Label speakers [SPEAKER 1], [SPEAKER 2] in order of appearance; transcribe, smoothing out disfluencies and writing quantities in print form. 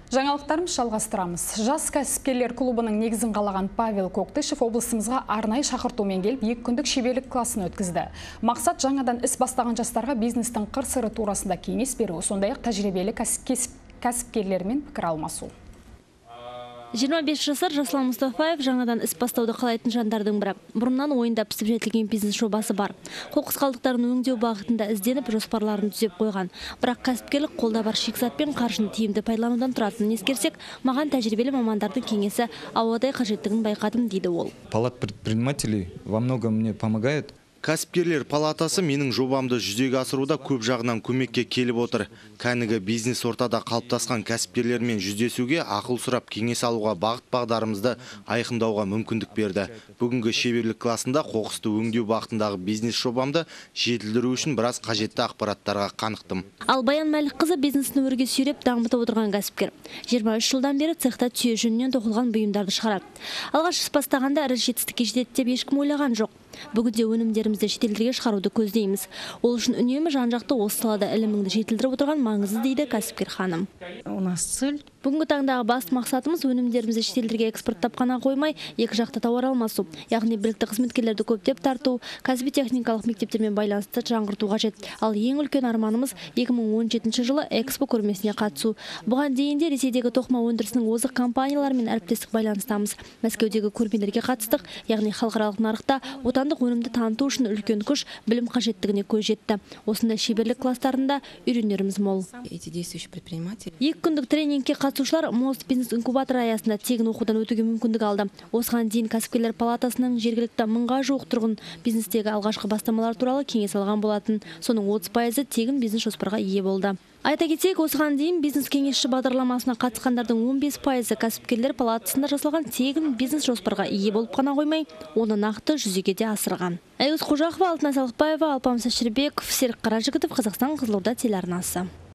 [SPEAKER 1] Жаңалықтарымыз жалғастырамыз. Жас кәсіпкерлер клубының негізін қалаған Павел Коктышев облысымызға арнайы шақыртумен келіп, 2 күндік шеберлік классын өткізді. Мақсат жаңадан іс бастаған жастарға бизнестің қыр-сыры турасында кеңес беру, сондай-ақ тәжірибелі кәсіпкерлермен пікір алмасу.
[SPEAKER 2] 25 жасар Жаслан Мұстафаев жаңадан іс бастауды қалайтын жандардың бірі. Бұрыннан ойында пісіп жетілген бизнес жобасы бар. Қоқыс қалдықтарын өңдеу бағытында ізденіп, жоспарларын түзеп қойған. Бірақ кәсіпкерлік қолда бар шикізат пен қаржыны тиімді пайдаланудан тұратынын ескерсек, маған тәжірибелі мамандардың кеңесі ауадай қажеттігін байқадым, дейді ол.
[SPEAKER 3] Палата предпринимателей во многом мне помогает.
[SPEAKER 4] Кәсіпкерлер палатасы менің жобамды жүзеге асыруда көп жағынан көмекке келіп отыр. Кәнігі бизнес ортада қалыптасқан кәсіпкерлермен жүздесуге, ақыл сұрап кеңес алуға, бағыт бағдарымызды айқындауға мүмкіндік берді. Бүгінгі шеберлік класында қоқысты өңдеу бағытындағы бизнес жобамды жетілдіру үшін біраз қажетті ақпараттарға қанықтым.
[SPEAKER 2] Ал Баян Мәлікқызы бизнесін өрге сүйреп дамытып отырған кәсіпкер. 23 жылдан бері цехта түйе жүнінен тоқылған бұйымдарды шығарады. Алғаш іс бастағанда ірі жетістікке жетеді деп ешкім ойлаған жоқ. Бүгінде өнімдерімізді шетелдерге шығаруды көздейміз. Ол үшін үнемі жан-жақты осы салада іліміңді жетілдіріп отырған маңызды, дейді кәсіпкер ханым.
[SPEAKER 5] У нас цель.
[SPEAKER 2] Бүгінгі таңдағы басты мақсатымыз өнімдерімізді шетелдерге экспорттап қана қоймай, екі жақты тауар алмасу, яғни білікті қызметкерлерді көптеп тарту, кәсіби техникалық мектептермен байланысты жаңғырту қажет. Ал ең үлкен арманымыз 2017 жылы Экспо көрмесіне қатысу. Бұған дейін де Ресейдегі тоқыма өндірісінің озық компанияларымен әріптестік байланыстамыз. Мәскеудегі көрмелерге қатыстық, яғни халықаралық нарықта отандық өнімді таныту үшін үлкен күш, білім қажеттігіне көз жетті. Осындай шеберлік кластарында үйренеріміз мол.
[SPEAKER 5] Эти действующие предприниматели.
[SPEAKER 2] 2 күндік тренингке қатысушылар Мост бизнес инкубатор аясында тегін оқудан өтуге мүмкіндік алды. Осыған дейін кәсіпкерлер палатасының жергілікті 1000-ға жуық тұрғын бизнестегі алғашқы бастамалар туралы кеңес алған болатын. Соның 30%-ы тегін бизнес жоспарға ие болды. Айта кетейік, осыған дейін бизнес кеңесші бағдарламасына қатысқандардың 15%-ы кәсіпкерлер палатасында жасалған тегін бизнес жоспарға ие болып қана қоймай, оны нақты жүзеге де асырған. Айгүл Қожақова, Алтынай Салықбаева, Алпамыс Әшірбеков, Серік Қаражігітов, Қазақстан Қызылорда телеарнасы.